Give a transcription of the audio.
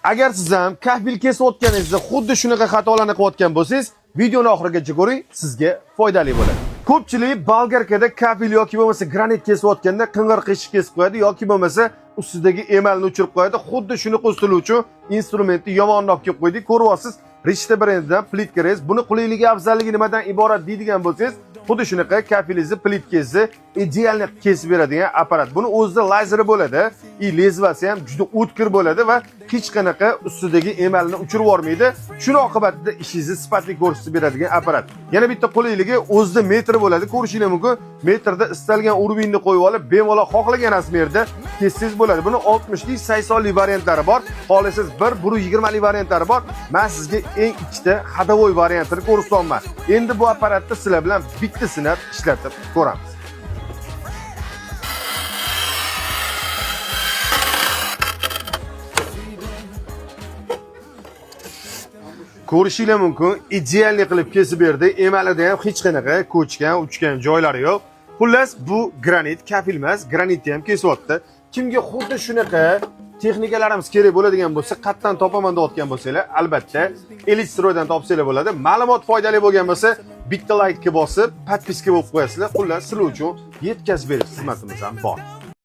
Agar siz ham kafel kesayotganingizda xuddi shunaqa xatolarni qilayotgan bo'lsangiz, videoni oxirigacha ko'ring, sizga foydali bo'ladi. Ko'pchilik bolgarkada kafel yoki bo'lmasa granit kesayotganda qing'ir qiyshiq kesib qo'yadi yoki bo'lmasa ustidagi emalni o'chirib qo'yadi. Xuddi shunaqa usul uchun instrumentni yomonroq kelib qo'ydik. Ko'ryapsiz, Rishta brendidan plitka rez. Buni qulayligi, afzalligi nimadan iborat deydigan bo'lsangiz, xuddi shunaqa kafelingizni, plitkangizni idealni kesib beradigan apparat. Buni o'zida lazeri bo'ladi, и lezvasi ham juda o'tkir bo'ladi va hech qanaqa ustidagi emalni uchirib yubormaydi. Shuni oqibatida ishingizni sifatli ko'rsatib beradigan apparat. Yana bitta qulayligi, o'zida metr bo'ladi. Ko'rishingiz mumkin. Metrda istalgan уровень ni qo'yib olib, bemalol xohlagan razmerda kessangiz bo'ladi. Buni 60 lik, 80 lik variantlari bor. Xohlasangiz 1, 120 lik variantlari bor. Men sizga eng ikkita ходовой variantini ko'rsatyapman. Endi bu apparatni sizlar bilan bitta sinab ishlatib ko'ramiz. Ko'rishinglar mumkin, idealniy qilib kesib berdi. Emalida ham hech qanaqa ko'chgan, uchgan joylari yo'q. Xullas, bu granit kafel emas, granitni ham kesyapti. Kimga xuddi shunaqa texnikalarimiz kerak bo'ladigan bo'lsa, qayerdan topaman deyotgan bo'lsanglar, albatta Elite Stroydan topsanglar bo'ladi. Ma'lumot foydali bo'lgan bo'lsa, bitta laykka bosib, подписка bo'lib qo'yasizlar. Xullas, sizlar uchun yetkazib berish xizmatimiz ham bor.